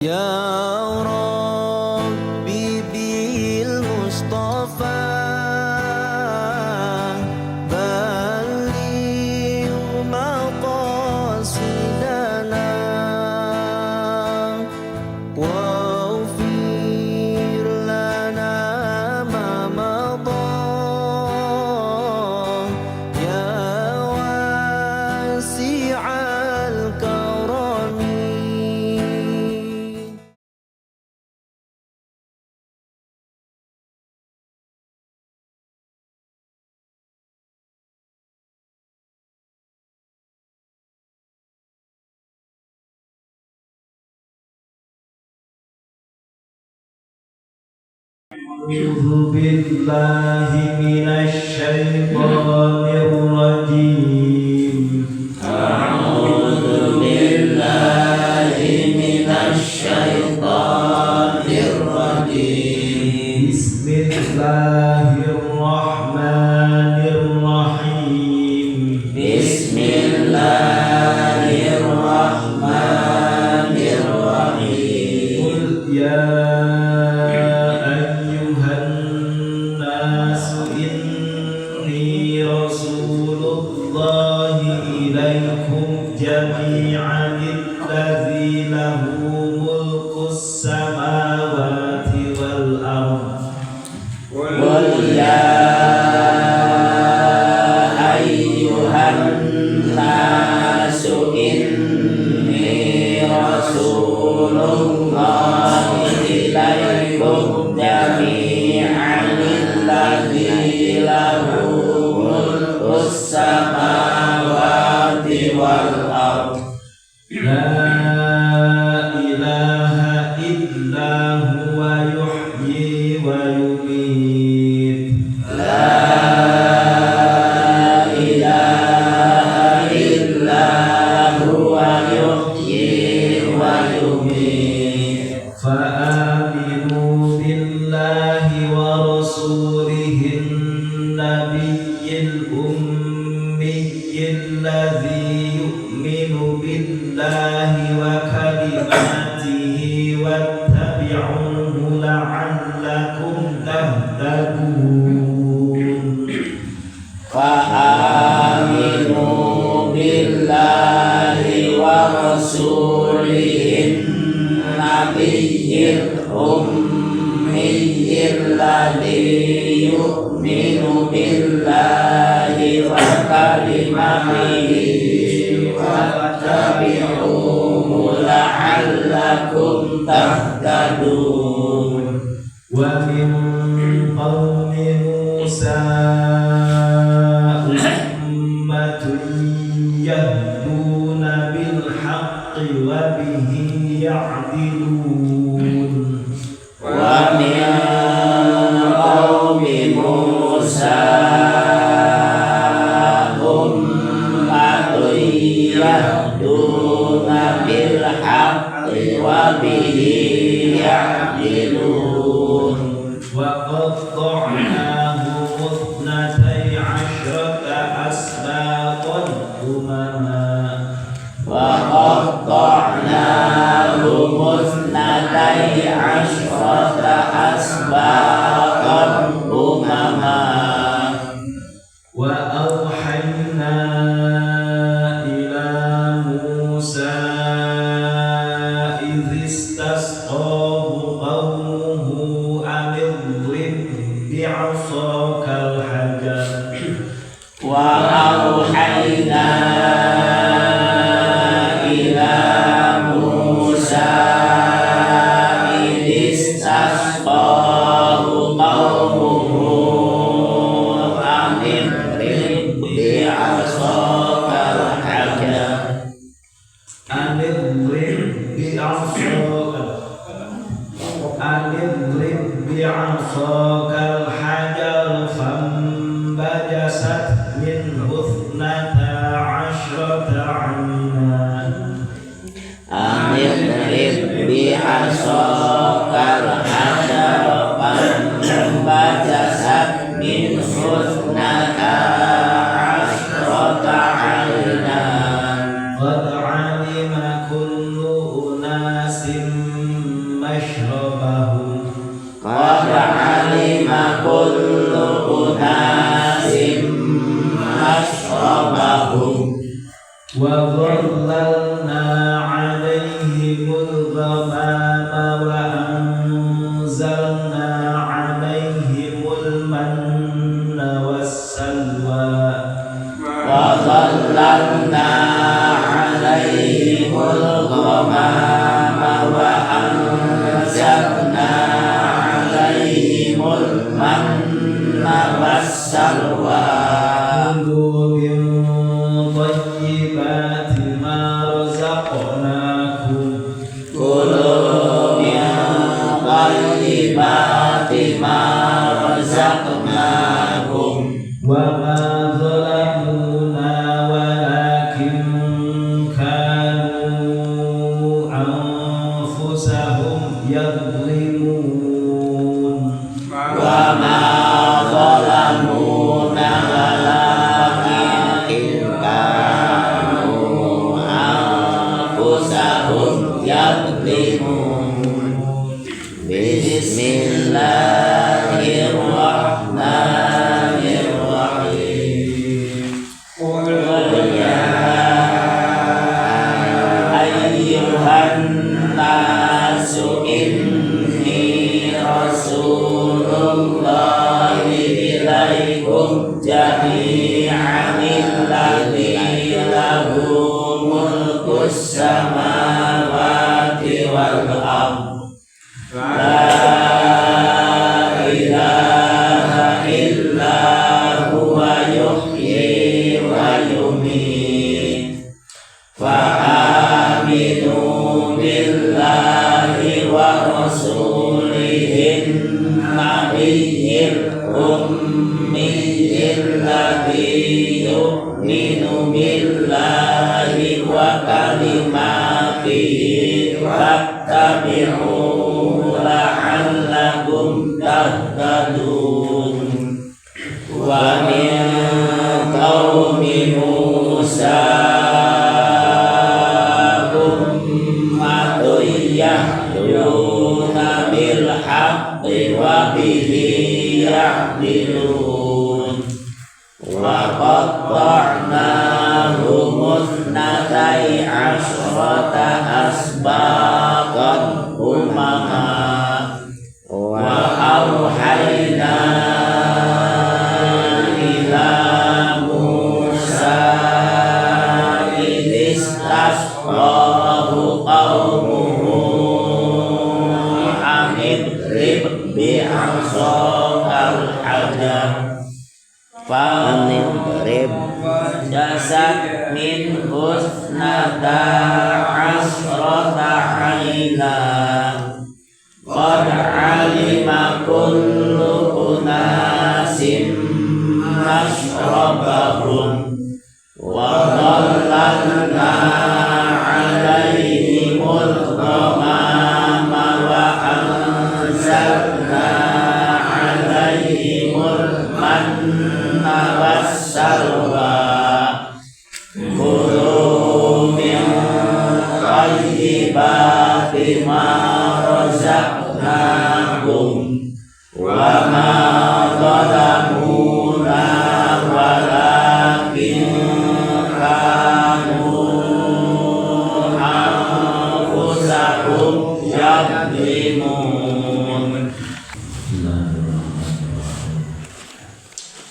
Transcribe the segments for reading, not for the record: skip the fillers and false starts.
يا ربي بالمصطفى بلغ مقاصدنا واغفر لنا ما مضى يا واسع الكرم. أعوذ بالله من الشيطان الرجيم. أعوذ بالله من الشيطان الرجيم. بسم الله الرحمن الرحيم. بسم الله الرحمن الرحيم. قل يا أيها الناس إني رسول الله إليكم جميعا الذي له ملك السماوات والأرض. قل يا أيها الناس إني رسول الله إليكم جميعا الذي له ملك السماوات والأرض. لا إله إلا هو يحيي ويميت. لا إله إلا هو يحيي ويميت. فآمنوا بالله ورسوله النبي الأمي الذي يؤمن بالله وكلماته واتبعوه لعلكم تهتدون. فآمنوا بالله ورسوله النبي الأمي الذي يؤمن بالله وكلماته واتبعوه لعلكم تهتدون. ومن قوم موسى أمة يهدون بالحق وبه يعدلون. ومن قوم موسى أمة يهدون بالحق وبه يعدلون. وقطعناهم 12 أسباطا أمما. وقطعناهم 12 أسباطا أمما. وأوحينا إلى موسى إذ استسقاه قومه أن اضرب بعصاك الحجر. وأوحينا إلى موسى إذ استسقاه قومه أن اضرب بعصاك الحجر. أن اضرب بعصاك الحجر فانبجست منه 12 عينا. أن اضرب بعصاك الحجر فانبجست منه 12 عينا. قد علم كل أناس mashrabahum. Qad alima kullu unasim mashrabahum. Wa dhallalna 'alaihimul ghamama wa anzalna 'alaihimul manna wassalwa. Wa dhallalna 'alaihimul ghamama wa anzalna 'alaihimul manna wassalwa. Kulu min thayyibati ma razaqnakum. Kulu min thayyibati ma razaqnakum. Wa ma zalamuna walakin kanu anfusahum yadhlimun. Wa ma zalamuna walakin kanu anfusahum yadhlimun. Bismillahirrahmanirrahim. Qul ya ayyuhan nasu inni rasulullahi ilaikum jami'an alladzi lahu mulkus samawati wal ardh. La ilaha illa huwa yuhyi wa yumiit. Fa'aminu billahi wa rasulihin nabiyyil ummiyyil ladzi yu'minu billahi wa kalimatihi wattabi'uhu la'allakum tahtadun. Wa min qaumi Musa ummatun yahduna bil haqqi wa bihi ya'dilun. Wa qatta'nahum itsnatai 'asyrata asbaqan umama. Wa auhayna ila Musa idh istasqahu qaumuhu an idrib bi'asakal hajar fanidrib jasad min husnata 'asrata 'aina. Qad 'alima kullu unasim mashrabahum wa dhallalna 'alaihimul ghamama wa anzalna 'alaihimul manna wassalwa. Kulu min thayyibati ma razaqnakum wa ma zalamuna walakin kanu anfusahum yadhlimun.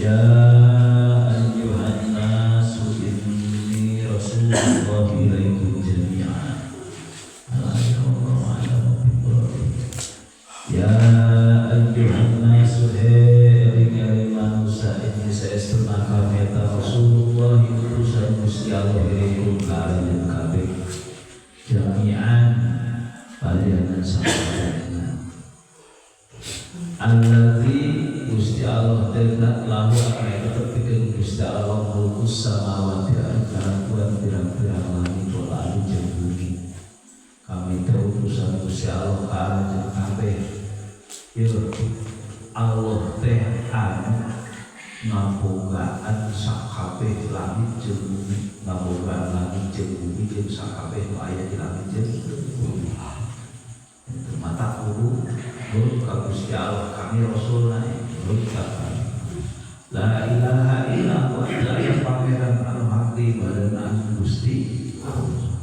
Ya ayyuhan nasu inni rasulullah ilaikum jami'an. Ya ayyuhan nasu hei manusia inni saestu kami eta Rasulullah utusan Gusti Allah ilaikum ka aranjeun kabeh jami'an panjenengan sakabehna. Allazi Gusti Allah teh lahu anu tetep pikeun Gusti Allah mulkus samawati kalakuan pirang-pirang langit wal ardi jeung bumi. Kami teh utusan Gusti Allah ka aranjeun kabeh. Ieu Allah teh anu ngabogaan sakabeh langit jeung bumi, ngabogaan langit jeung bumi jeung sakabeh nu aya di langit jeung bumi. aku nurut ka Gusti Allah kami rasulna nurut ka kami. La ilaha illallah aya pangeran anu hak diibadah Gusti Allah.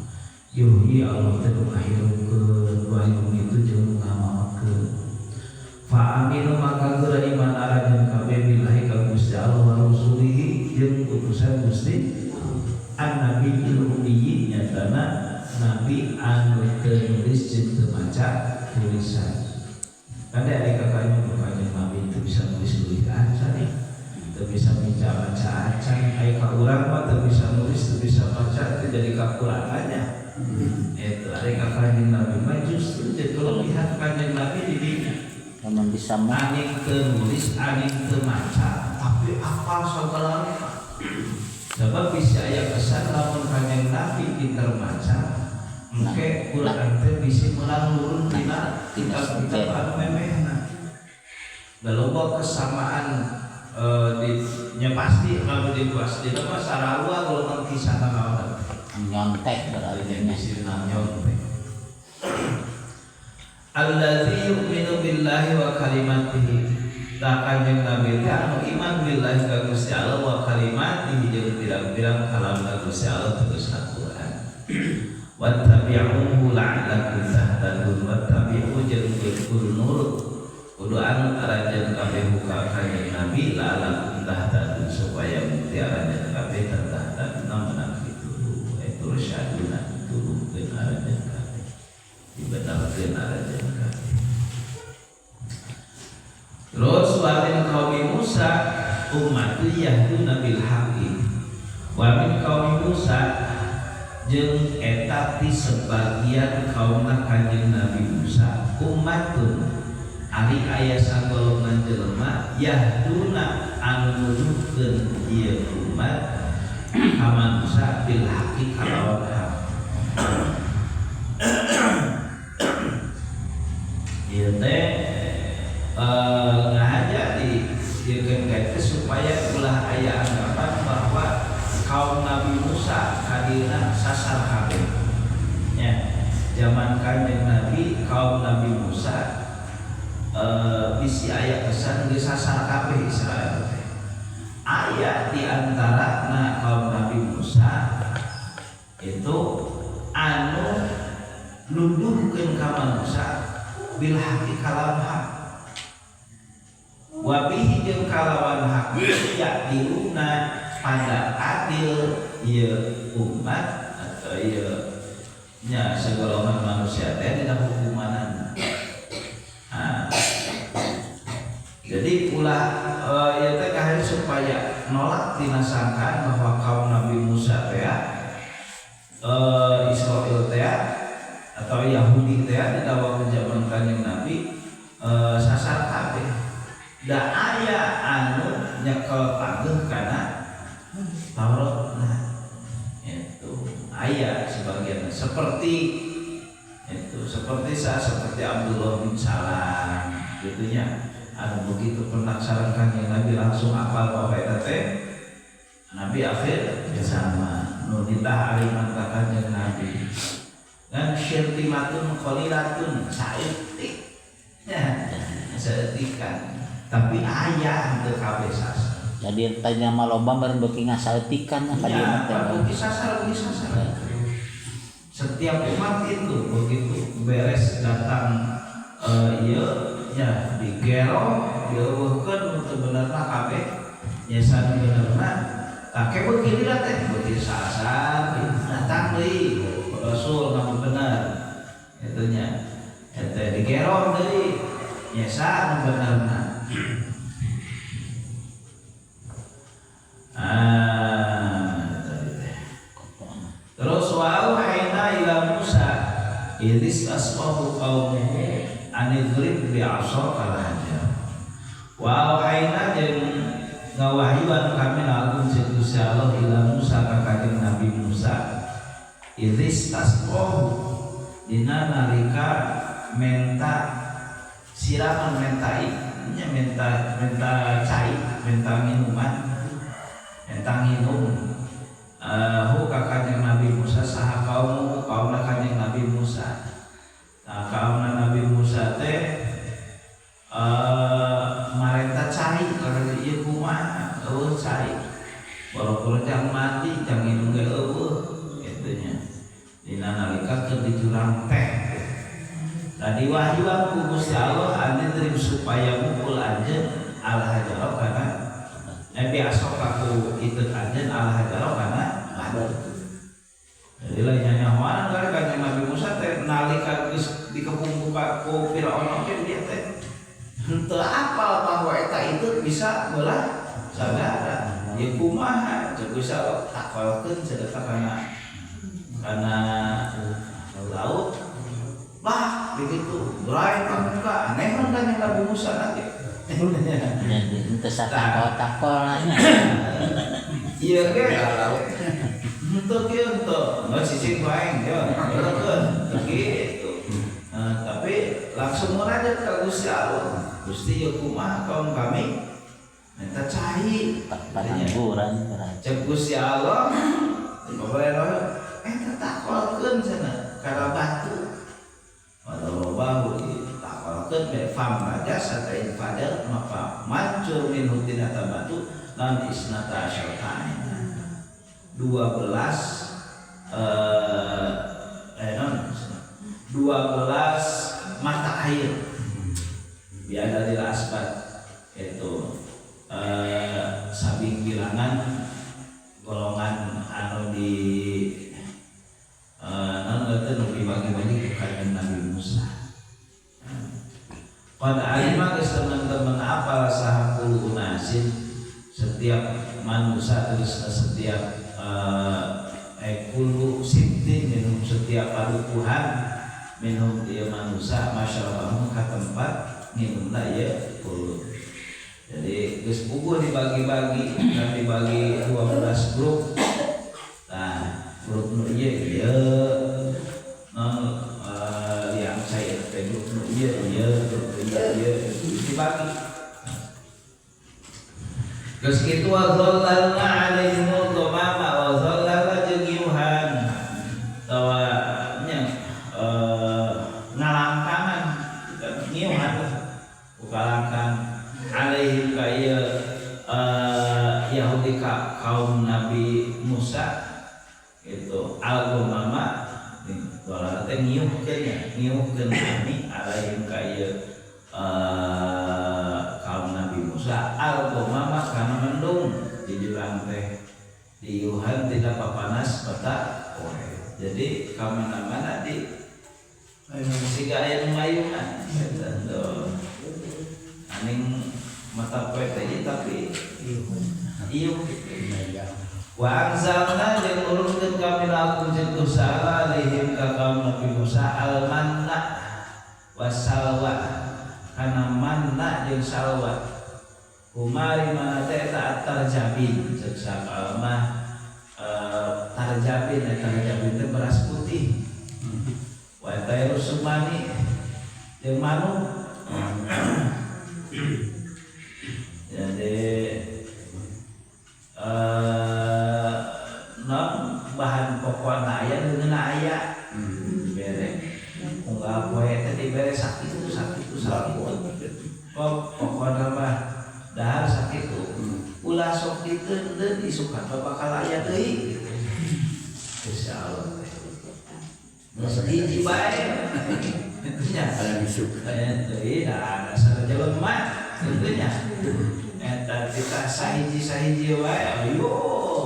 Yuhyi Allah teh nu ngahirupkeun wa yumiitu jeung nu ngamaotkeun. Fa aminu maka geura iman aranjeun kabeh billahi ka Gusti Allah wa rasulihi jeung utusan Gusti an-nabiyil ummi nyatana nabi anu teu nulis jeung teu maca tulisan. Kada ari kakaknya bukannya nabi itu bisa nulis tulisan acan, teu bisa baca acan. Ai ka urang mah teu bisa nulis teu bisa baca teu jadi kakurangannya. Eta ari ka kanjeng Nabi mah justru jadi kelebihan kanjeng Nabi di dinya. Lamun bisa mah aning teu nulis aning teu maca tapi apal sagala rupa. Sebab bisa aya kesan lamun kanjeng Nabi pinter maca engke Quran teh bisi meunang nurun tina kitab-kitab anu memehna. Da loba kesamaan di nya pasti lamun di kuas di mah sarua golongan kisah naon nyontek berarti nya bisi nyontek. Allazi yu'minu billahi wa kalimatihi. Da kanjeng Nabi teh anu iman billahi ka Gusti Allah wa kalimatihi jeung pirang-pirang kalamna Gusti Allah tegasna Quran. Wattabi'uhu la'allakum tahtadun. Wattabi'u jeung kudu nurut kudu anu aranjeun kabeh ka kanjeng Nabi la'allakum tahtadun supaya bukti aranjeun kabeh tahtaduna menang kitu itu rasyaduna dituduhkeun aranjeun kabeh dibenarkeun aranjeun kabeh. Terus wa min qaumi Musa ummatu yahduna bil haqqi. Wa min qaumi Musa jeung eta ti sebagian kaumna kanjeng Nabi Musa ummatun ari aya sagolongan jelema yahduna anu nuduhkeun ieu umat ka manusa bil haqqi kalawan hak. Ieu teh ngahaja di diekeun ka teh supaya ulah aya anggapan bahwa kaum Nabi Musa kadieuna sasar kabeh. Nya, zaman kanjeng Nabi kaum Nabi Musa bisi aya kesan geus sasar kabeh Israel teh. Aya di antara na kaum Nabi Musa itu anu nuduhkeun ka manusa bil haqqi kalawan hak. Wa bihi jeung kalawan hak ya diluna pada adil ieu umat atau ieu nya segolongan manusia teh dina hukumanan. Nah, jadi ulah ieu teh kahari supaya nolak tina sangkaan bahwa kaum Nabi Musa teh Israel teh atau Yahudi teh dina waktu zaman kanjeng Nabi sasar kabeh. Da aya anu nyekel tageh kana Taurat. Nah, itu aya sebagian seperti itu seperti saya seperti Abdullah bin Salam gitunya anu begitu penasaran kanjeng Nabi langsung apal bahwa eta teh Nabi akhir zaman nu nitah aliman ka kanjeng Nabi dan syirtimatun qalilatun saeutik ya saeutikan tapi aya teu kabeh sasar. Jadi tanya maloba bareng beuki ngasaeutikan ka dieu teh. Beuki sasar, beuki sasar. Setiap umat itu begitu beres datang ieu nya digero dieuweuhkeun teu benerna kabeh nya sanu benerna tah ke beuki lila teh beuki sasar datang deui Rasul ngamu bener eta nya eta digero deui nya sanu benerna. Terus wa auhayna ila Musa idis asqahu qaumuhu an idrib bi 'asaka al-hajar. Wa auhayna jeung ngawahyuan kami lagu jeung Gusti Allah ila Musa ka kanjeng Nabi Musa idis asqahu dina nalika menta siraman mentai nya menta cai menta minuman menta nginum hu ka kanjeng Nabi Musa saha kaum kaumna kanjeng Nabi Musa. Nah, kaumna Nabi Musa teh kotor jang mati jang minum ge eueuh kitu nya. Dina nalika keur di jurang teh. Tadi wahyuan ku Gusti Allah anjeun supaya mukul anjeun al hajarah kana nabi asok aku itu anjeun al hajarah kana batu. Jadi lain nyanyahoan kali kanjeng Nabi Musa teh nalika geus dikepung ku Firaun oge dia teh henteu apal bahwa eta itu bisa belah sagara. Ya kumaha cek Gusti Allah takolkeun cenah kana laut. Bah begitu berai ka aneh kan kanjeng Nabi Musa nanti. Jadi henteu satakol-takol nya. Ieu ge henteu kieu henteu nggak cicing ku aing ya henteu kitu. Tapi langsung munajat ka Gusti Allah. Gusti ieu kumaha kaum kami minta cai panangguran. Cek Gusti Allah pokoknya eta takolkeun cenah kana batu. Walau ditakolkeun be fam raja satain fadel maka mancur minhu tina batu lan isnata asyarata 12 12 mata air biadadil asbat itu sabing bilangan golongan anu di non eta nu dibagi-bagi ku kanjeng Nabi Musa. Qad alima geus teman-teman apal saha kullu unasin setiap manusia terus setiap kullu sibtin minhum setiap padukuhan minhum ieu manusia masyarabahum ka tempat nginumna ieu kullu. Jadi geus puguh dibagi-bagi dan dibagi 12 grup. Nah, grup nu ieu ieu non yang saya teh grup nu ieu ieu grup nu ieu ieu dibagi. Geus kitu wa dhallalna alaihimul ghamama wa dhallalna jeung yuhan tawa nya ngalangkangan ngiuhan ukalangkang alaihim ka ieu Yahudi ka kaum Nabi Musa itu al-ghamama dolar teh ngiuhkeun nya ngiuhkeun kami alaihim ka ieu kaum Nabi Musa al-ghamama kana mendung di jurang teh diuhan tidak papanas bata poe. Jadi ka mana-mana di siga aya nu mayungan eta tuh aning mata poe teh tapi iuh wa anzalna jeung nurunkeun kami lakum jeung Gusti alaihim ka kaum Nabi Musa al-manna wasalwa kana manna jeung salwa kumari mana teh eta tarjabin ceuk sakalmah tarjabin eta tarjabin teh beras putih wa tairu sumani jeung manuk. Jadi non bahan pokokna aya deungeunna aya dibere unggal poe teh dibere sakitu sakitu sakitu kok pokokna mah dahar sakitu ulah sok diteundeun isukan bakal aya deui gitu. Insyaallah teh geus hiji bae nya ada isukan deui da dasar jelema kitu nya eta kita sahiji-sahiji wae ayo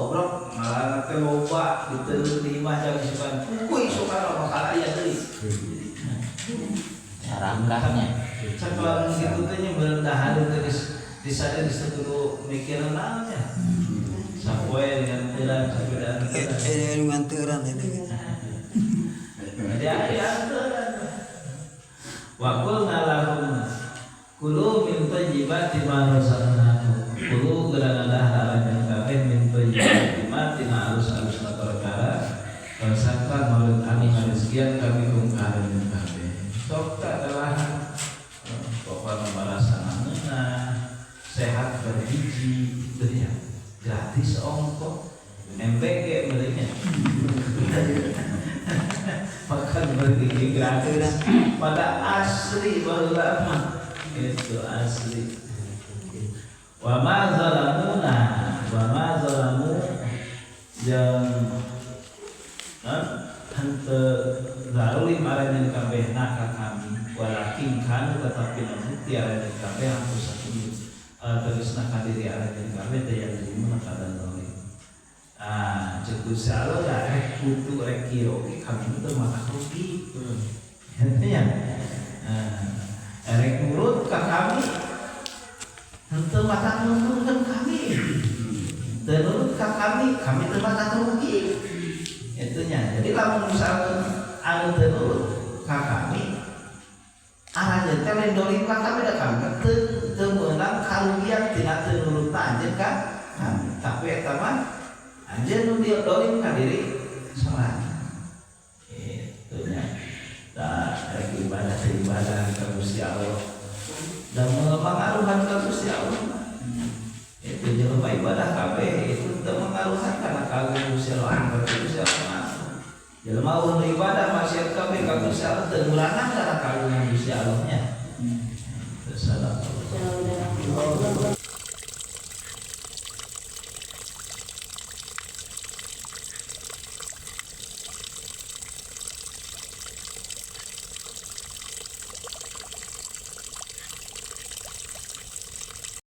bro malah teh loba diteundeun di imah jang isukan kuy isukan bakal aya deui sarakahnya cek lamun kitu teh nya beureum dahar teh geus disada geus kudu mikir naon nya sapoe dengan teuran sapedaan dengan teuran itu jadi aya teuran wa qulna lahum kulu min thayyibati ma razaqnakum kulu geura dahar aranjeun kabeh min thayyibati ma tina alus-alusna perkara rasaka maulid anu ngarizkian kami kum kareun kabeh sok teh adalah pokona marasa ngeunah sehat bergizi gitu ya gratis ongkos MBG belinya makan bergizi gratis pada asli baheula mah itu asli wa ma zalamuna wa ma zalamu Jeung henteu zalim aranjeun kabehna ka kami, walakin kanu tetapi namun aranjeun kabeh anfusahum tegasna ka diri aranjeun kabeh teh yang kada zalim. Ah, cek Gusti Allah da rek kutu rek kieu oge kami teu matak rugi. Henteu nya. Rek nurut ka kami henteu matak nguntungkeun kami. Teu nurut ka kami, kami teu matak rugi. Itu nya. Jadi lamun misalkan anu teu nurut ka kami, aranjeun teh lain dolim ka kami, da kami teu teu meunang karugian tina teu nurutna anjeun ka kami. Tapi eta mah anjeun nu dolim ka diri sorangan. Itu nya. Da rek ibadah teh ibadah ka Gusti Allah. Da mangaruhan ka Gusti Allah. Itu jelema ibadah kabeh itu teu mangaruhan kana kagungan Gusti Allah, angger Gusti Allah mah. Jelema nu ibadah maksiat kabeh ka Gusti Allah teu ngurangan kana kagungan Gusti Allah nya. Terus.